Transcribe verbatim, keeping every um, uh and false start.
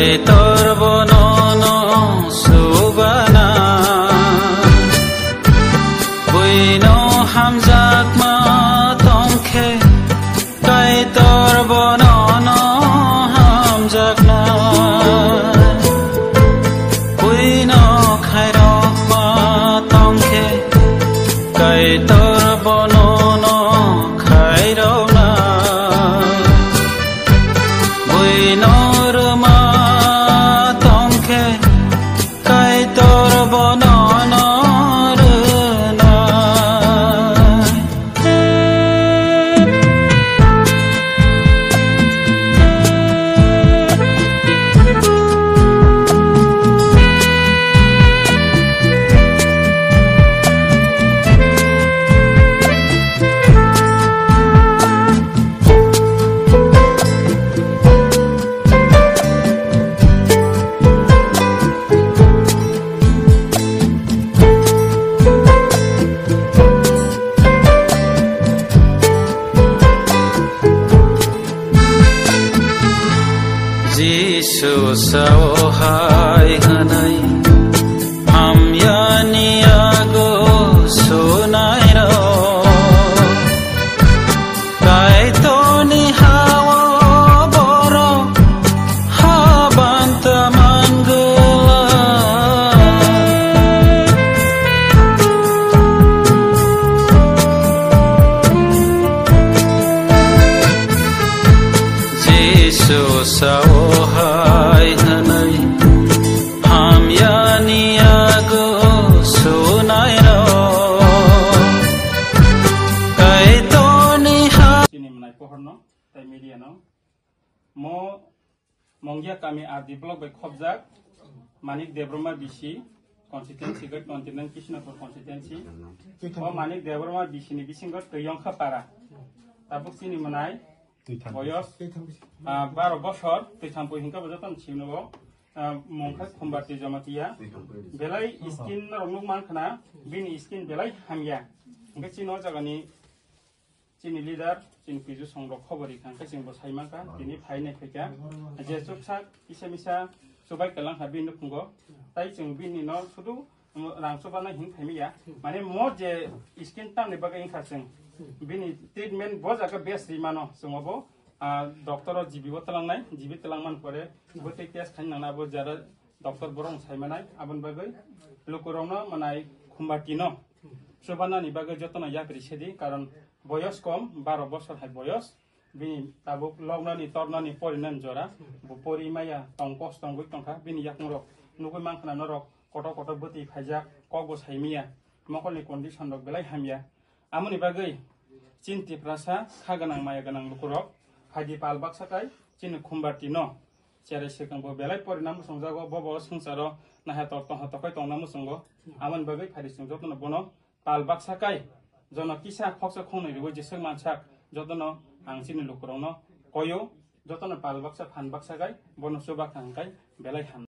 Kaitor bono no subana, buino hamjakma tongkhe, Kaitor bono no hamjakna, buino khairokma tongkhe, Kaitor bono no khairokna. Buino rwma tongkhe, Kaitor bono no rwnai. Jisu sao hai hwnwi, hamyani yago sunairok. Kaitorni hao borok habanta mangwlak. Jisu sao hai hwnwi, hamyani yago sunairok. Kaitorni ha- Chini mwnai pohorno, tai media no. Mo Mongya kami R D block bai khopjak, Manik Debbarma B C constituency bai twenty nine Krishnapur constituency. O Manik Debbarma B C ni bisingo Toyongkha para. Tabuk chini mwnai boyos, ah, baro bosor, twitham pui hingka bo joto ni simi o, ah, mungkha Khumbarti Jamatia. Belai skin norok nuk mankha, bini skin belai hamya. Hingke chini o jaga ni chini leader, chini Piju songrok khobor rikha, hingke chwng bo sai mankha, tini phai nai phaikha. Je chuksak, kisa misa, chubai kwlangkha bini nukhungo. Tai chwng bini no sudu rang chubanai hing phaimaya. Mane mo je skin tamni bagwi wngkha chwng. Bini treatment bo jaga best ri mano chwng obo, ah, doctor o G B o twlangnai, G B twlangmani pore bo tei test khaina nangna abo jara doctor borok sai manai. Aboni bagwi lukurokno manai Khumbarti no chubanani bagwi jotono yapri sedi, karon boyos kom, baro bosor hai boyos. Bini tabuk lognani, tornani, porinani jora. Bo pori maya, tong kos tongwi tongkha. Bini yakungrok nugwi mankha na norok kotor kotor bwtwi phaijak, kok bo sai maya. Mokolni condition rok belai hamya. Amoni bagwi chini Tiprasa kha gwnang, maya gwnang lukurok phaidi pal baksa kai chini Khumbarti no. Cherai swkang bo belai porina muchungjago, bo bo swngcharo naha tor tongha tokhai tongna muchungo. Amoni bagwi phaidi chwng jotono bono pal baksa kai, jono kisa khoksa khongnwi rwui jeswk mansak, jotono ang chini lukurokno koyo, jotono pal baksa phan baksa kai, bono chuba kha hwnkhai belai ham.